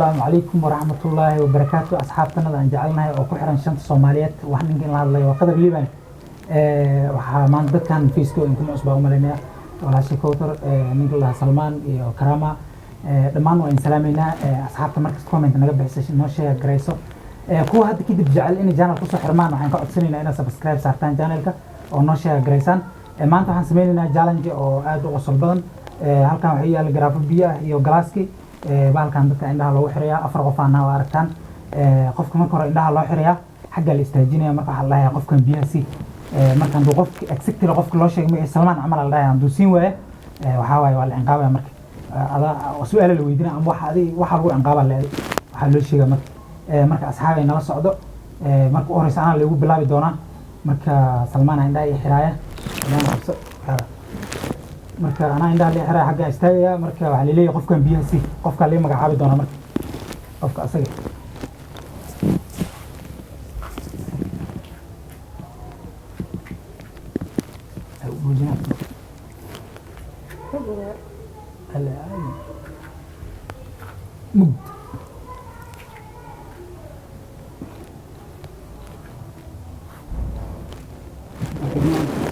Asalaamu calaykum waraxmatullaahi wabarakaatu. Asxaabtanada aan jecelnahay oo ku xiran shanta Soomaaliyeed, wax ninka in la hadlayo waa Qadar Liban. Waxaa maanta dadkan Facebook in kuma cusbaa u malaynaya walaashay Kowthar, ninka la dhahaa Salmaan iyo Karama, dhammaan waa in salaameynaa. Asxaabta markasta comment naga bixisa, noo share garayso, kuwa hadda kadib jecel inay channel kusoo xirmaan, waxaan ka codsanaynaa inaad subscribe saartaan channelka oo noo share garaysaan. Maanta waxaan sameynaynaa challenge oo aad u qosol badan. Halkan waxaa yaala garaafo biyo ah iyo galaaski. Bahalkan dadka indhaha loogu xirayaa, afar qof aana waa aragtaan. Qofka marka hore indhaha loo xirayaa, xaggaa la istaajinaya. Marka waxaa la dhahayaa qofkan biyaha si. Marka hadduu qofki exactly qofka loo sheegay magaciisa Salmaan camal la dhahaya, hadduu siin waayo, waxaa waaye waa la ciqaabaya. Marka adaa su-aala la weydiinaya ama waxa adig waxa lagu ciqaabaa la waxaa loo sheegaa. Marka marka asxaabay nala socdo. Marka u horeysa anaa lagu bilaabi doonaa. Marka Salmaan indhaha ii xiraaya. Salmaan, qabso. Marka anaa indhaha la xiraaya, xaggaa istaagaya. Marka waxaa laleeyahay qofkan biyaha si, qofkaa laga magacaabi doonaa. Marka qofka asaga ay u buujinaa. Alle, ay. Mugd.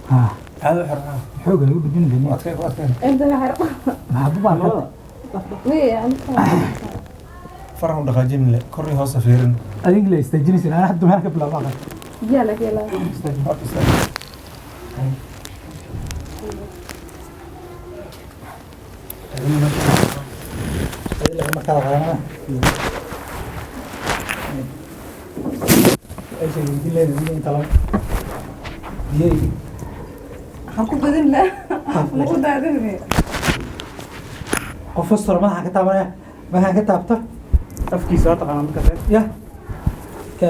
Ha. Aad u xirnaa. Xoog ay u dhejin. Adkay ku adkay. Inta la xiro. Maxaa bu baan Wii, anta. Faraha u dhaqaajin le, kor iyo hoos ha fiirin. Adiga la istaajinaysin, anaa hadda meel ka bilaabo aqal. Biyaha la keenaa. Hor istaag. Markaa qadanada aysan weydiin leedahay inta lama biyay. Ha ku badin la. Ma ku daadin. Qof fastoro madaxa ka taabanaya, madaxa ka taabto. Afkiisa waa taqaanaa marka reer. Ya ka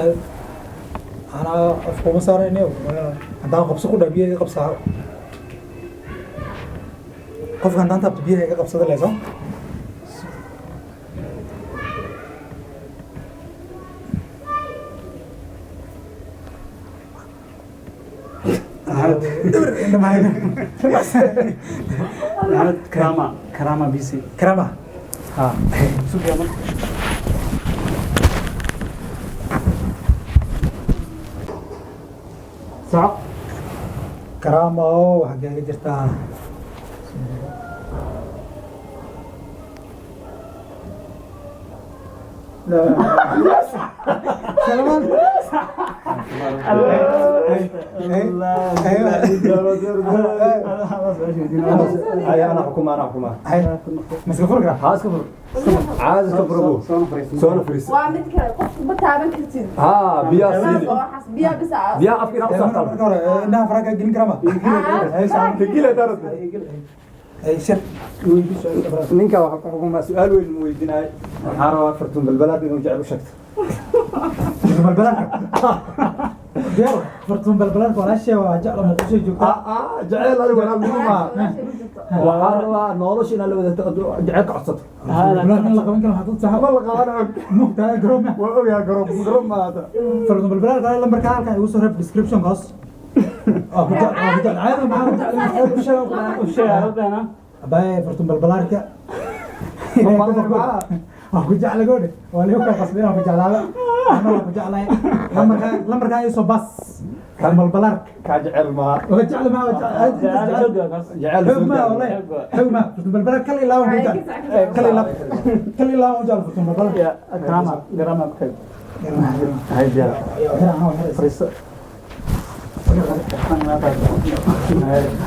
anaa afkuma saaraynayo, haddaan qabso ku dhaa biyaha iga qabsaa. Qofka haddaan taabto biyaha iga qabsada leyso. Maxamed Karama, Karama BC. Karama. Ha sugiya marka. Soco. Karama oo waxaa kaaga jirtaa. Salmaan. Ay, ana xukuma, ana xukuma. Ma iska furi karaa? Ha, iska fur, caadi iska fur abu. Soona fariis. Waa mid kale, qofku ma taaban kartid. Ha, biyaha Saas siini. oo waxaas biyaha bis ah. Biyaha afka inaad u saartaan. Marka hore indhaha faraha kaa gelin karaa ma? Tegila darad. Shir. Ninka waxaa ku xukumaa su-aal weyn ma weydiinaay. Waxaa rabaa Fartuun Balbalaad inuu jecel u sheegto. Balbalanka. Diyaar, Fartuun Balbalanka walaashay waa jecla, Muqdisho joogtaa. Jecel adigu anaa muhiim ah. Waxaa rabaa nolosha inaad la wadaagto, jecel ka codsato. Balbalanka in la qaban karo waxaad u tahay. Ma la qaban og. Mugtahay garooma. Waa ogayaa garoon garoon maata. Fartuun Balbalanka lambarka halkan igu soo reeb description hoos. Waa ku jecel, waa ku jecel. Caadi maxaa ku jecel? U sheeg. U sheeg ardayna. Abaay Fartuun Balbalanka. Waa ku jecla goodhe. Waa liigu kala qasbay inaan ku jeclaado. Anna waa ku jeclahay. Lambarka, lambarka ii soo bas. Balbalanka. Kaa jecel maa. Waa jecel ma waa jecel. Jecel. Xoog ma wallahi. Xoog ma Fartuun Balbalanka kal ilaa waan ku jecel. Kal ilaa, kal ilaa waan jecel Fartuun Balbalanka. Ya Karama, Karama bkay. Hay diyaar. Fariiso.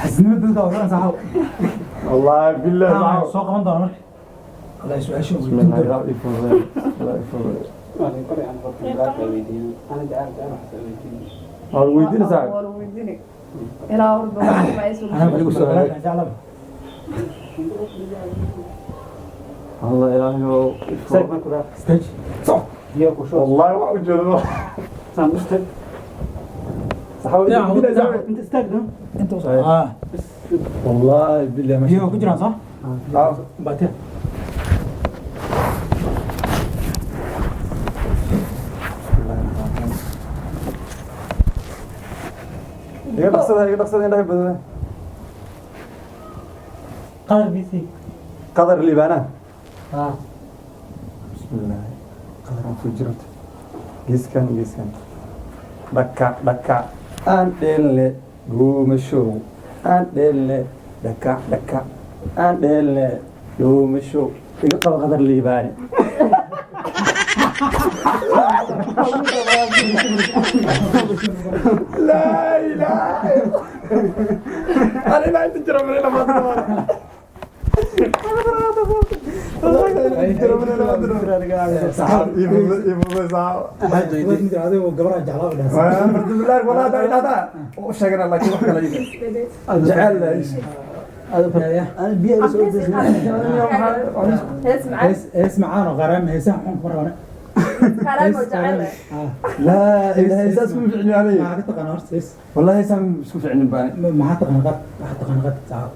Xasnimo dadka waa saxaw. Wallahi billahi. Soo qaban doona marka. Wallahi su'aasha بسم الله. لا يفضل لا يفضل. Waa lagu weydiinaysaa. Waa lagu weydiinay. Ilaa warba ma ay soo. Adigu soo hagaag. Allah ilaahay oo Istaag marka daa. Stage. Soc. Biyo ku shub. Wallahi wax u jeedo. Saan istaag. Saxaabada weydiinaysaa. Inta istaag no. Inta usoo. Ah. Wallahi billahi ma Biyo ku jiraan soo? Baatiya. Iga dhaqsada, iga dhaqsada, indhaha badan. Qadar BC. Qadar liibaana. Ha. Bismillah. Soo jiranta geeskan, geeskan, dhaka dhaka aan dheelne, dhuumashow aan dheelne, dhaka dhaka aan dheelne, dhuumashow. Iga qaba, Qadar Liibaane. Laa ilaaha, anina inta jira malina. Adigo gabaraha jeclaa u dhahay. Biyo soo deysna. Hees macaan. Hees macaan oo qaraami, heesaha xun kuma rabane. Qaraami oo jecel. لا heesaas kuma ficni aniga. Maxaa ka taqaana horta hees? Wallahi heesaa isku ficnin baan. Maxaa taqaana qad? Waxaa taqaana qad saxaab.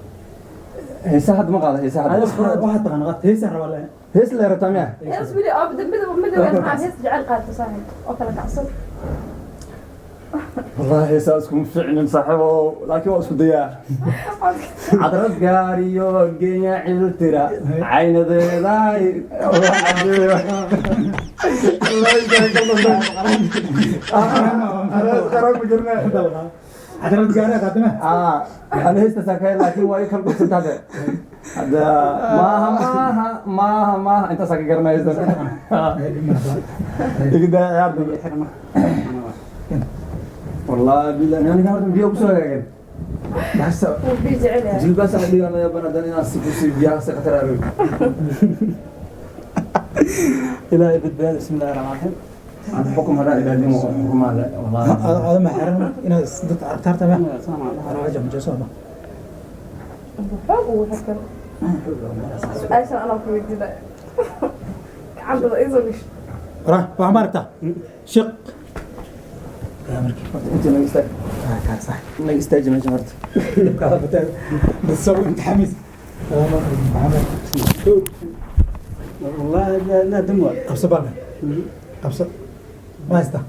Heesaa hadda ma qaada, heesaa hadda. Waxaa taqaana qad, heesaan rabaa la. Hees la rabtaa miya? Hees wili oo dambida midowga maxaa hees jecel qaato saaxiib oo kala kacsan. Wallahi heesaa iskuma ficnin saaxiibo, laakiin waa isku dayaa. Cadrad gaariyo genya ciltira caynadeeda. Cadrad gaari qaadime. Ana heestaasaa ka, laakiin waa i kala dhugsanta hadda. Hadda maaha, maaha, maaha, maaha, intaasaa ka garanaya heestaas. Iga daa ciyaarta. Wallahi billahi aniga horta biyo kusoo hagaageen. Baxsa. Wuu biyo jecel yahay. Jilbaas aan dhiganaya banadan inaan si kusii biyaha si khatar arag. Ilaahay badbaado. Bismi illahi raxmaan raxiim. Xukum hadaa ilaaliin xukumaa wallahi. Ada ma xiran inaad dadka aragta harta ma ana waja majeeso ma. Xoog ugu xirkan. Su-aashan anaa ku weydiinaya. Gacantada iisoo gasho. Wara waxaa ma aragtaa shiq markii Intii naga istaag. Kaa sax. Naga istaaji meesha horta. Dhibkaada bataa بس متحمس. محمد. والله لا لا دم waay. Qabso balka, qabso, ma haysta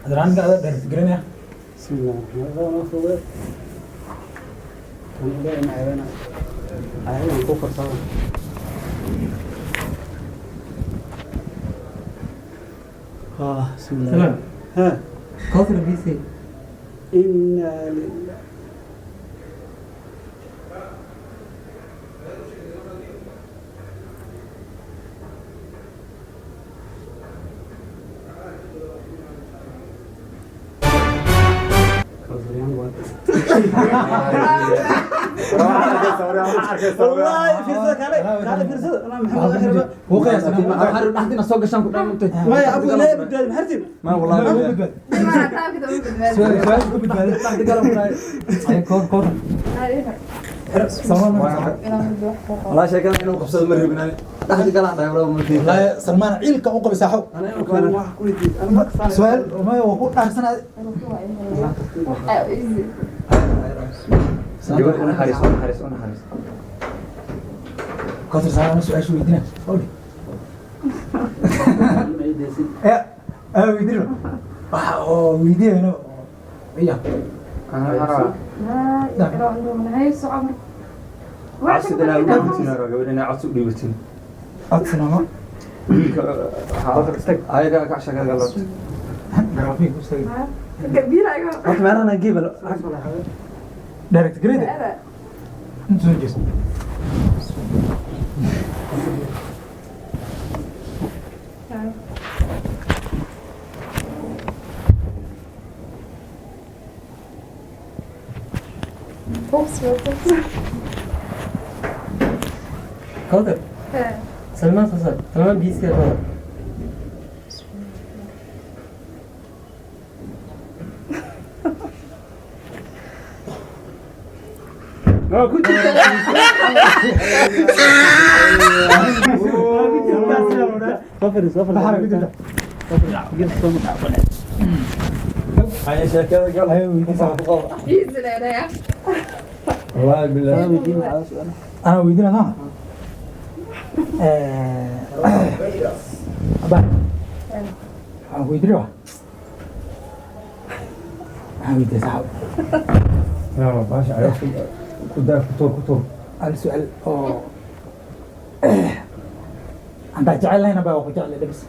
hadraanka ada dheertigelinaya. بسم الله الرحمن الرحيم. Kan ilaahay ma ceebana ceeban ku korsada. بسم الله. سلام. ها. كوثر بيسي. إنا لله. كوثريان waa. والله في كale kale fiirsada أنا محمد آخر. Wuu qiyaasay. Dhaxdina soo gashaan ku dhaamantay. ما يا أبو لا بدال محرتم. Ma wallahi. Badbaad. Maana taabkida ugu badbaadi. Su'aal ku badbaad. Dhaxdi galan ku dhaay. Ay koor koor. Salmaan. Wallahi sheekada inuu qabsado ma rabin ani. Dhaxdi galan dhaay walaal markii. Wallahi Salmaan ciilka u qabay saaxo. أنا أنا wax ku weydiiyey أنا ma kasaan. Su'aal ma waa ku dhaarsanaa. Gabar u naxariis, u naxariis, u naxariis. Kawthar Salmaan su'aashu weydiina qawli ee weydiino waxa oo weydiinayno iya. Codsi inaa u dhiibatin gabadha, inaa codsi u dhiibatin. Codsinama. Wiilka waxaa ayaga ka shaqada galo. Garaafii ku istaagay. Horta meelahan aan geebal. Direct grade inta soo jeesto. كوثر سلمان خسر سلمان بيسي كوثر. Soo fadhiis. Baxara ku jirta. Haya sheekada gal. Ayo weydiisa. Wallahi billahi. Ana weydiina sama abaa waxaan weydiin rabaa, waxaan weydiiya saaxib. La baasha ayo ku daa, ku tuur, ku tuur. Hal su'aal oo haddaa jecel lahayna baa waa ku jeclay dhibis.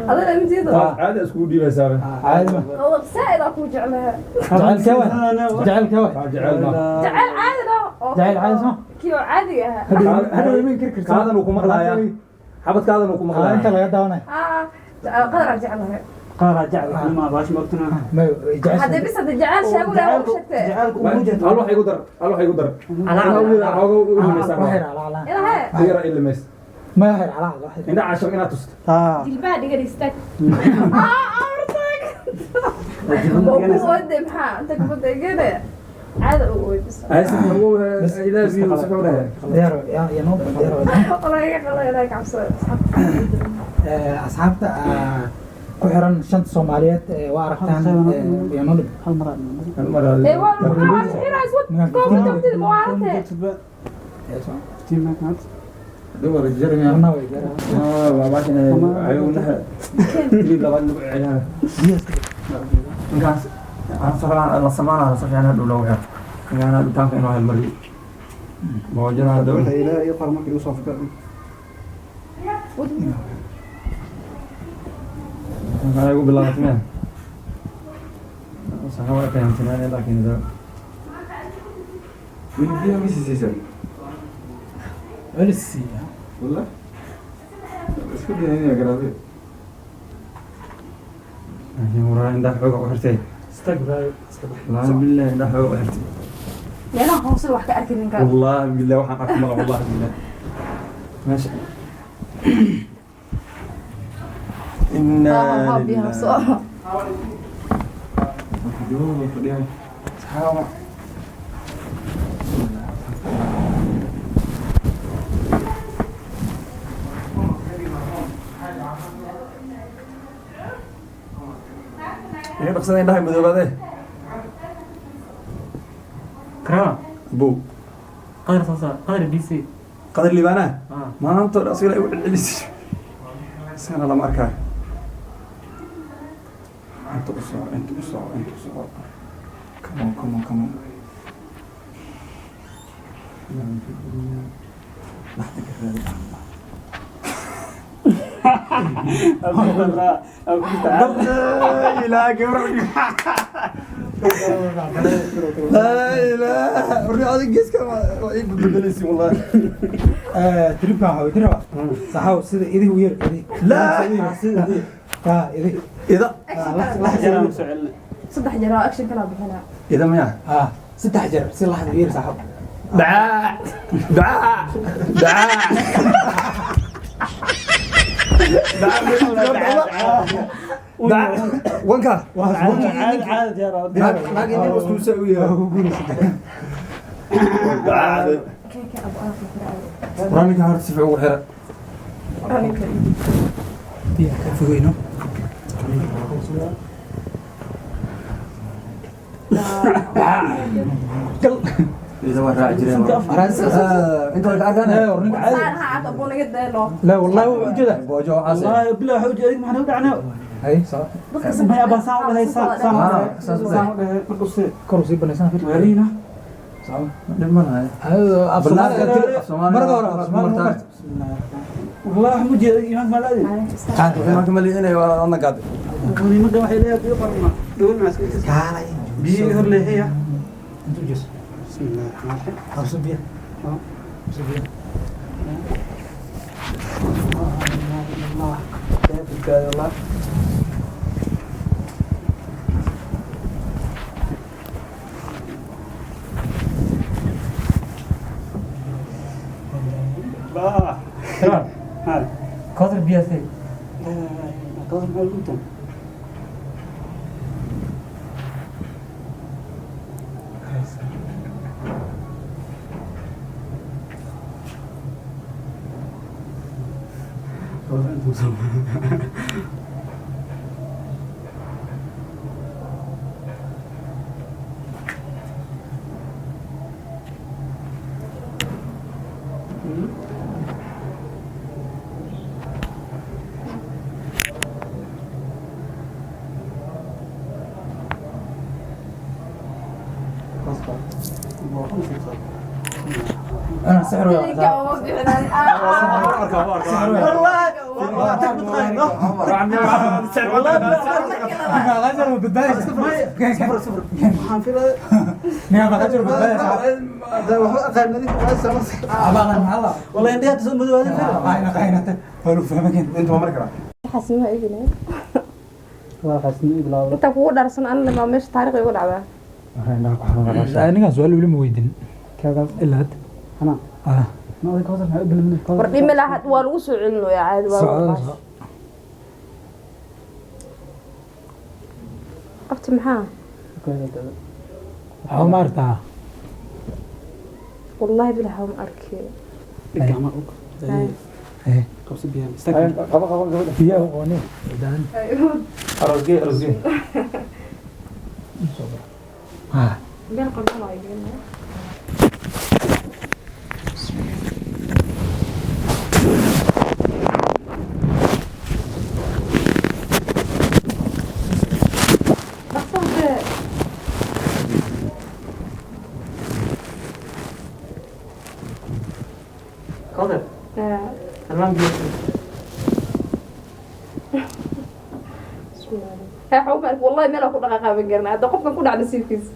Adana mijeedo. Caadi iskugu dhiibaysaaba. Caadi ma. Oo saaid ku jeclahay. Jecel kawa. Jecel kawa. Jecel ma. Jecel caadi ah. Jecel caadi ma. Kiyo caadi ah. Hadhow iman kari kartaa. Kaadan uu ku maqlaaya. Xabadkaadan uu ku maqlaaya. Inta laga daawanay. Qadar aan jeclahay. Qadar jecel ma baash magtuna. Ma jecel. Hadda bis hadda jecel sheego la u sheegtay. Jecelku ugu jeedo. Hal wax igu dar. Hal wax igu dar. Ala ala ala. Ilahay. Yara ilmays. Ma xir ala ala. Indha cashar inaad tusto. Jilbaha dhigan istaag. Aartag. Wade maxaa inta kubadda iganaya. Caada u oydis. Aysan ugu ilaa biyo soo Diyaar ya ya noo diyaar. Wallahi iga qalay ilaahay cabsada. Asxaabta ku xiran shanta Soomaaliyeed waa aragtaan ya noo dhib. Hal mar. Hal mar. Ee waa maxaa xirays wad koobta tagtid muwaarate. Dumar jarmiya. Wana way garaa. Waa baashan ayuunaha. Hilib labaad lagu celiyaa. Ninkaas aan safaan la samaana la safaan hadhow loo xir. Ninkaan hadhow taanka inuu hel marri. Mawjana hadhow. Ilaahay qor markii uu soo fikir. Ninkaan igu bilaabay meel. Saxa waa fahamsanaan laakiin da. Weli biyaha ma siisay? Weli siiya. Wallah. Isku dayay garaabay. Laakiin waraa indhaha xooga u xirtay. Istag baay iska bax. Wallaahi billahi indhaha xooga u xirtay. Meelaha hoose wax ka arkin ninka. Wallaahi billahi waxaan arki mala wallaahi billahi. Meesha. Inna biyaha soo. Saxaaba. Iga dhaqsada indhaha madoobaadee. Karama. Bow. Qadar soo saar. Qadar BC. Qadar liibaanaa? Maanta oo dhan asiga igu celcelisay. Isagana lama arkaayo. Inta u soco, inta u soco, inta u soco. Come on, come on, come on. Laxda ka raadi. لا إله لا إله الرياضي جيسك بدلسي والله. Tripkan waxaa weydiin rabaa. Saxaw sida idih u yar idih. لا Sida idih. Ha idih. إذا Saddex jeer oo action kala bixinaa. إذا ما يا Ha saddex jeer si laxda u yar saxaw. دعاء دعاء دعاء دعاء وانكا caadi diyaar. ما قلت مسوي دعاء. Keeka abu aaf xiraay. قرانك هارت سفع وحرة. Raninka. Biyaha ka fogeyno. إذا وين راعي جري أنت ولا Ee أنا war ninka caadi. Saan ha aad abu naga daalo. La wallahi wuu ujeedaa. بوجو عسل. Wallahi billahi waxa ujeeday maxaa nagu dhacnaa. Hay soo. Ma abaa saan u dhahay saan saan u dhahay markuu sii Kor u sii banaysan fir. weerina. Soo. لما هاي Ayadoo af Soomaaliga Soomaaliga marka hore af Soomaaliga ma barto. Wallahi waxa ujeeday iimaanka ma laadin. ما كمل هنا أنا قاعد. Nimanka waxay leeyahay biyo qorma. Dhawan ma iska. Kaalay. Biyo hor leeyahay. Intuu jeeso. Bismillaahi rahmaani rahiim. Qabso biyaha. Qabso biyaha. Allah. Badbaado Allah. Bah. Karama. Ha. Qadar BC. Qadar maxaa lagu tan? Ana sixir waa. Ninka uma fiicnaan. Qajar ma badbaadaysa? Ninka qajar badbaadaysa. Abaadan maxaa la? والله عندي هذا مدو هذا. Qayna qaynata. Waa lagu fahmayn. Inta ma mari karaa? Xasimo ibne. والله خاصني بلا. Inta kugu dharsan anna ma meesha taariikh igu dhacdaa. Ninkaan su'aal weli ma weydin. Ilaa hadda. انا Ah. ما ادري كوثر ما ابن من. War dhimi lahaa waa lagu soo celinayaa caadi waa. Socda socda. Qabti maxaa? Waxaa ma artaa? Wallahi bilaha ma arki. Eh. قبس بيها. Qabo, qabo gabadha. Biyaha u qoonay. Daan. Arosgee, arosgee. Ah. Meel qaldan waa igeena. Dhaqso. Kawthar, Salmaan biyo. Hee xuma wallahi meel aan ku dhaqaaqaaban garnaa hadda qofkan ku dhac nasiibkiisa.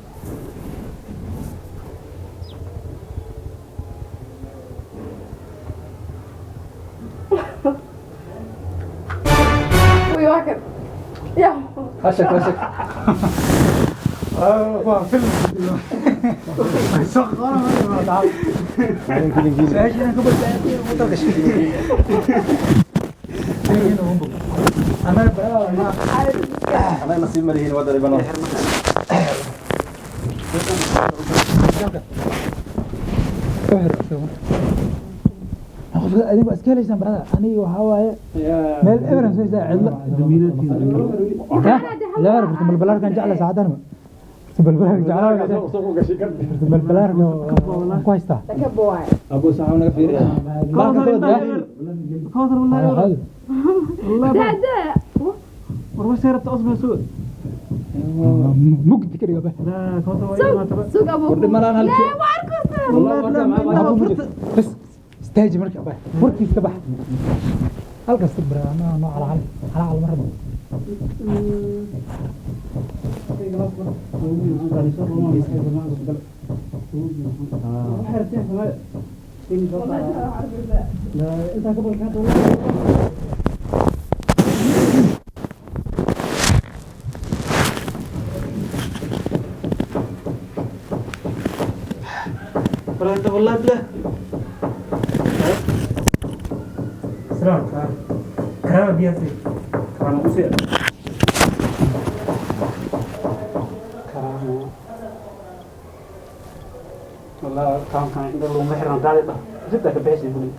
Uy, waa kan. Ya. Hashak, hashak. Waa film. Soo qoran ma tahay. Su'aasha inaan ka badbaadiyo ugu talagashay. Annaga baraa. Anaa nasiib ma lihiin, waa daribano. Qofka adigu iska helaysaan barada, aniga waxaa waaye meel eberan soo istaa cidlo la horta balbalaarkan jecla saacadan balbalaarkan jecla balbalaarkan waan ku haystaa. Lakabo waay. Abu saxaab naga fiiriya. Baalka kala daa. كوثر والله. Da da. والله سيرت اصبر سود. Mugdi ka dhiga ba. لا كوثر والله ما تبع. Sug abu. War dhimanaan hal. Lee waa arkaysaa. والله ما Bas istaaji marka ba warkiis ka bax halkaas tag bara ama noo cala cala cala mar rabo. لا انت قبل كانت والله. انت والله بلا. Salmaan, karaama biyo sii. Karaama u sii. كرامة والله كان كان عند الله محرم قاعد جدا كبحش يقول.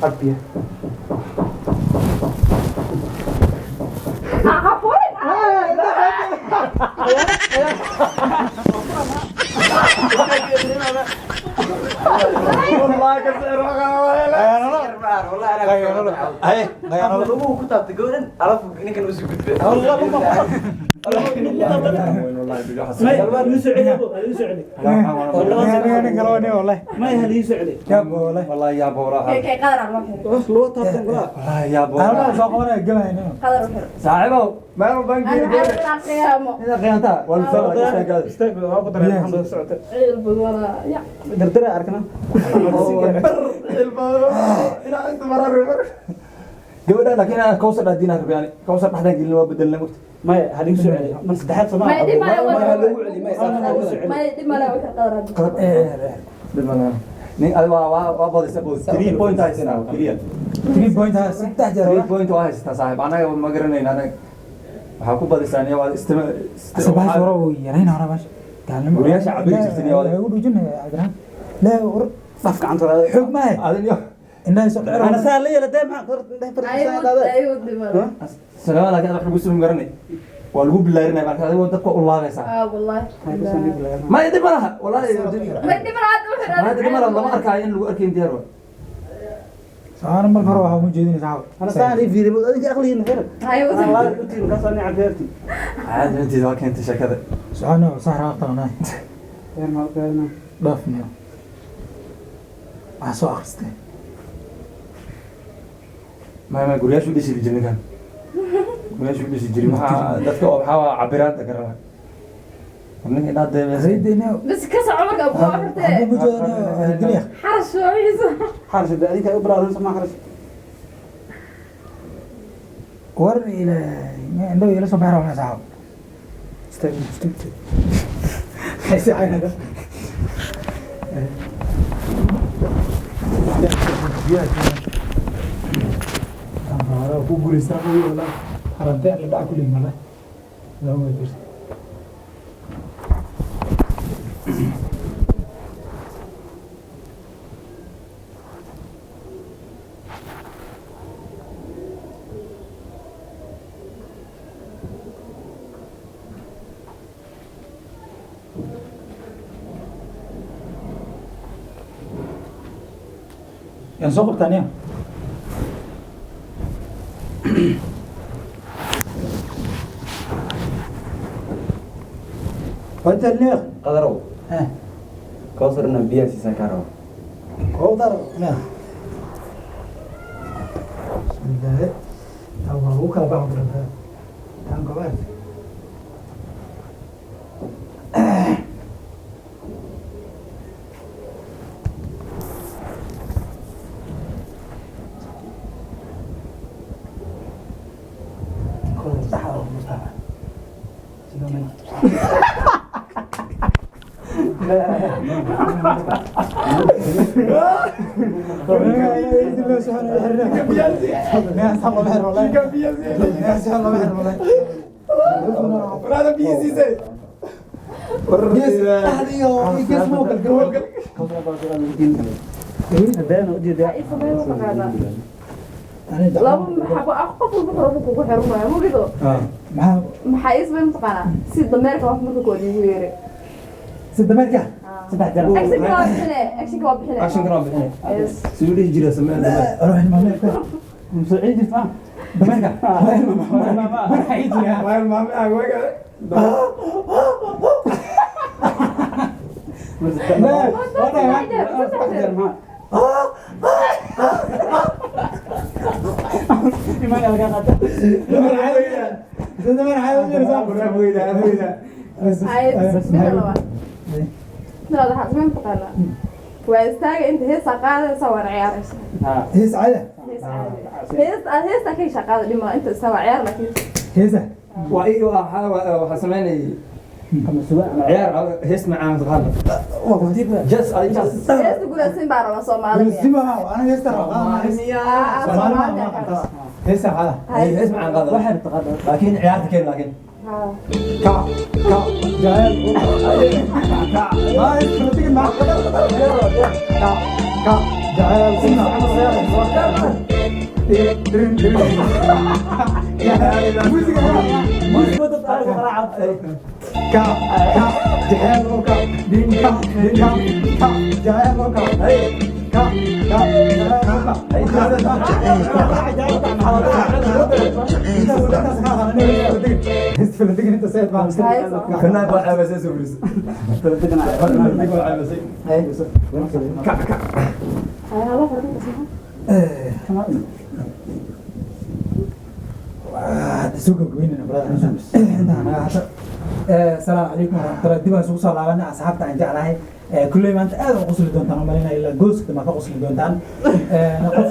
أبيه. Ha furin. والله كسر. Haye dagaanalo. Lagu ku taabtay gabadhan, alaf ninkan usii gudbay. ما يسعد أبو هل يسعد. Nin kale waa nin wallahi. ما هل يسعد. Jaab wallahi. والله يا بوراها. Kay qadar aan loo xiro. لو تابتن ولا. والله يا Halmaa بوراها. soo qabanaya gamayna. Qadar u xiro. صاحبه ما هو بنك. Aan aan qiyaamo. إذا قيمتها والفرق استقبل واقدر الحمد لله سعد. Ciil badana. Ya. دردرة أركنا. gabadha laakiin aan kawsar dhaadina rabbi yani kawsar dhaxdaan gelin waa bedelna mugta. ما هل يسعد من سدحات Ma سماع. dhib male. Ma lagu celi, ma Ma dhib male wixii qadar hadda. nin adi waa badisa bood 3 point haysanaa keliya. 3 point ha saddex jeer. 3 point waa haysataa saaxiib, anaga ma garanayna, anaga waxaa ku badisaan iyo waa istima. Sabax hore uu yarayna hore bash. Gaalnimo. Guryaasha cabiri jirteen iyo Way u dhujinaya Cabdiraxmaan. Laa war صف عن ترى. xoog maahe. adin iyo Indhaha soo dhacay. أنا سهل لي لا ما قدرت. Ayuu dhib male. salaam, laakiin wax lagu soo garanay waa lagu bilaarinaya marka adigoo dadka u laabaysaa. Ah wallahi. Ma idin malaha wallahi. Ma dhib male hadda u xiro. Ma idin malaha, lama arkaayo in lagu arkayn diyaar waa. Saana marka hore waxaa uma jeedinaysa saxaab. Ana saan ii fiiriyo adiga aqligiina fiir. Hay. Ana laa intiin ka soo cabirti. Caadi intiisa waa keentay sheekada. Socono sax raaqtana. Yar ma gaarna. Dhaafniyo. Waxaa soo akhristay. Ma guryaashu dhisi jiray ninkan. Guryaashu dhisi jiray, maxaa dadka oo maxaa waa cabiraanta garanaa. War ninka indhaha deebeysay. Zaydina. Bas ka soco marka abu Waxaa xirtee. ugu jeedinaya diliya. Xarash wixiisa. Xarash adiga ay u bilaadan sama xarash. War ilaa indhaha ila soo baxay rabnaa saxaab. Istaag istaag. Hayse caynada. Ku guuleystaa wala harantee la dhac kuligi male lama weydiisto. Yaan soo qabtaa niya. Wada niya. Qadarow. Eh. Kowsarna biyaha siisan kaa rabo. Kowdar niya. Bismillah. Tan waa ugu kala baxan karaa. Tan gobaad. Kowdar sax oo Mustafa. Sidoo kale. Hadaan u jeedaa. Ay sameeyo taqaana. Laba xabo ah qof walba xoro kugu xiran waayo mugido. Maxaa ii sameeyo taqaana si dameerka wax marka kood igu yeeray. Saddex jeer. Actionka waa bixine, actionka waa bixine. Actionka waa bixine. Yes. Siduu dhihi jiray samee dameer. Soo ciid jirta. Saddex jeer, saddex jeer. Imaan laga qaata. Ay, mida labaad. Mida labaad waxaa sameyn taqaanaa. Waa istaaga inta heesa qaadaysa waana ciyaaraysa. Hees caada. Hees caadi. Hees aad heesta ka hesha qaada dhima inta isaa ciyaar laakiin. Heesa. Waa ii waxaa sameynayay Ama sugaa ama ciyaar hees macaan taqaana. Waa kutiba. Just I just. Heesta gudaasiin baa rabaa Soomaaliya. Sima ana heesta rabaa. Soomaaliya. Heesa caada. Hees macaan qaada. Waxaad taqaana. Laakiin ciyaarta keen laakiin. Ka ka jahel. Ka ma isku ma ka ka jahel sima. Drin drin. Musiga. Musiga dad aad qaraaca. Ka ka jahel ka din ka ka ka jahel ka hey ka ka jahel ka. Kanaa baa ceebasay soo furiso. Kanaa baa ceebasay. Kac kac. Asalaamu calaykum waraxmatullahi dib aan isugu soo laabanay asxaabta aan jeclahay. Kulley maanta aad u qosli doontaan u malaynaya ilaa gooska ma ka qosli doontaan. Qof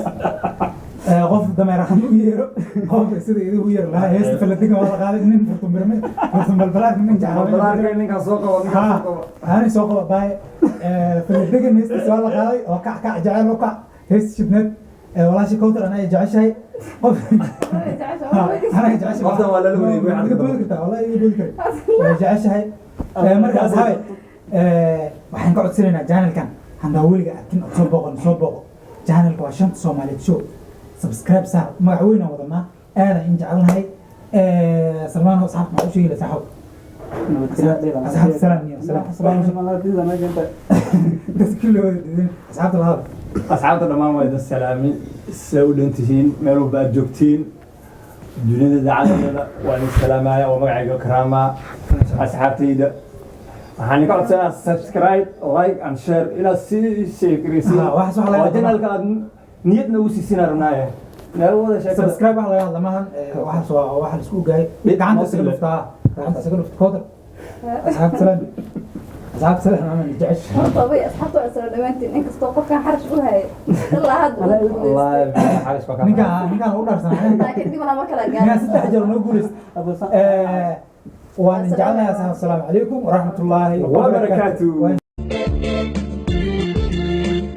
qof dameer ahaan u yeero qof sida idigu yeeri lahaa heesta faladiga waa la qaaday nin furtumbirme furtumbalbalaarka nin jeclaa Balaarka ninkaan soo qabo ninkaan soo qabo. Ani soo qaba baay faladegan heestiisa waa la qaaday oo kac kac jecel u kac heesta shibneed walaashii Kowtar anaa jeceshahay qof anaa jeceshahay. Qoftan waa lala wareegay, waxaad ka Iga boodi kartaa wallahi iga boodi kari way jeceshahay. Marka asxaabe waxaan ka codsanaynaa channelkan handaa weliga arkin oo soo booqan soo booqo channelka waa Shanta Soomaaliyeed Show subscribe saar magac weyn aan wadanaa aadan in jecelnahay. Salmaan oo asxaabta maxaa u sheegi lahaa saaxiib asxaabta salaam iyo salaam dadka kulli wada didin asxaabta la hadal. Asxaabta dhammaan waa idin salaami. See u dhan tihiin meel walba aad joogtiin dunida dacaladeeda, waa idin salaamaya. Waa magacayga Karaama. Asxaabtayda waxaan idinka codsanaa subscribe, like and share inaad sii sheekraysiin. Ah, waxaas wax laga oo channelka aad niyad nagu siisina rabnaaye naga wada sheekada. Subscribe wax laga hadla maahan. Waxaas waa waxa la isku ogahay. Gacanta isaga dhuftaa, gacanta isaga dhufta. Kowthar, asxaabta salaam, asxaabta salaam ama jecesh. Horta bay asxaabta waa isla dhammaantiin, inkastoo qofkan xarash u hayay ilaa hadda uu guulaystay. Wallaahi xaaris waa ka Ninkaan u dhaarsanaa. Laakiin dibna mar kale Ninkaan gaar. 3 jeer noo guulaysta. Waan jecelnahay. Assalaamu calaykum waraxmatullaahi wabarakaatu.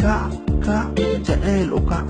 Kac kac jacayl u kac.